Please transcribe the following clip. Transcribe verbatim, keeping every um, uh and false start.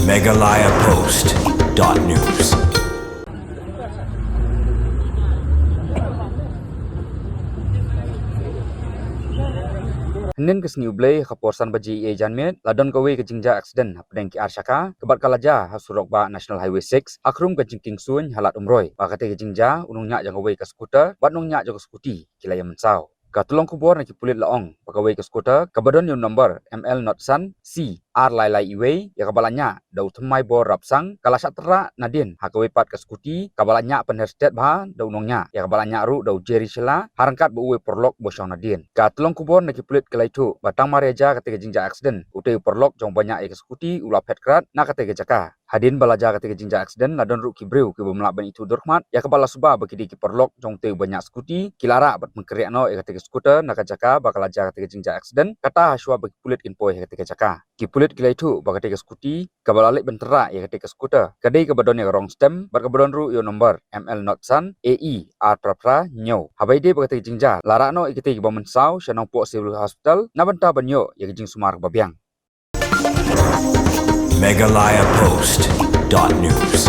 Meghalaya Post dot news. Hynnin ka sngi U Blei ha ka por san baje janmiet la don kawei ka jingjia accident hapdeng ki ar shaka kaba ka la jia ha surok ba National Highway six ha khrum ka jingkieng suiñ ha Lad Umroi. Ba kata ka jingjia u nongñiah jong kawei ka scooter bad nongñiah jong ka scooty ki la ïa mynsaw. Ka tyllong khubor na ki pulit la ong ba kawei ka scooter kaba don ïa u number M L not san C ar lai lai iwei ïa kaba la ñiah da u thymmai bor rapsang ka la shah tyrrah nadien ha kawei pat ka scooty kaba la ñiah pynher stet bha da u nongñiah ïa kaba la ñiah ruh da u Jerry Shylla ha ryngkat bad uwei u paralok ba shong nadien. Ka tyllong khubor na ki pulit ki la ïathuh ba tang mar ïa jia kata ka jingjia accident, utei u paralok jong uba ñiah ïa ka scooty u la phet krat na kata ka jaka. Hadien ba la jia kata ka jingjia accident la don ruh ki briew kiba ym lah ban ithuh dur khmat ïa kaba la suba ba ki dei ki paralok jong utei uba ñiah scooty ki la rah bad pynkhreh noh ïa kata ka scooter na ka jaka ba ka la jia kata ka jingjia accident, kata ha shuwa ba ki pulit kin poi ha kata ka jaka. Ki pulit ki la ïathuh ba kata ka scooty kaba la leit ban tyrrah ïa kata ka scooter ka dei kaba don ïa ka rong stem bad kaba don ruh ïa u number M L not san A E ar phra phra hynñiew. Haba ïadei bad kata ka jingjia la rah noh ïa kitei kiba mynsaw sha Nongpoh Civil Hospital na bynta ban ïoh ïa ka jingsumar kaba biang. Meghalaya Post dot news.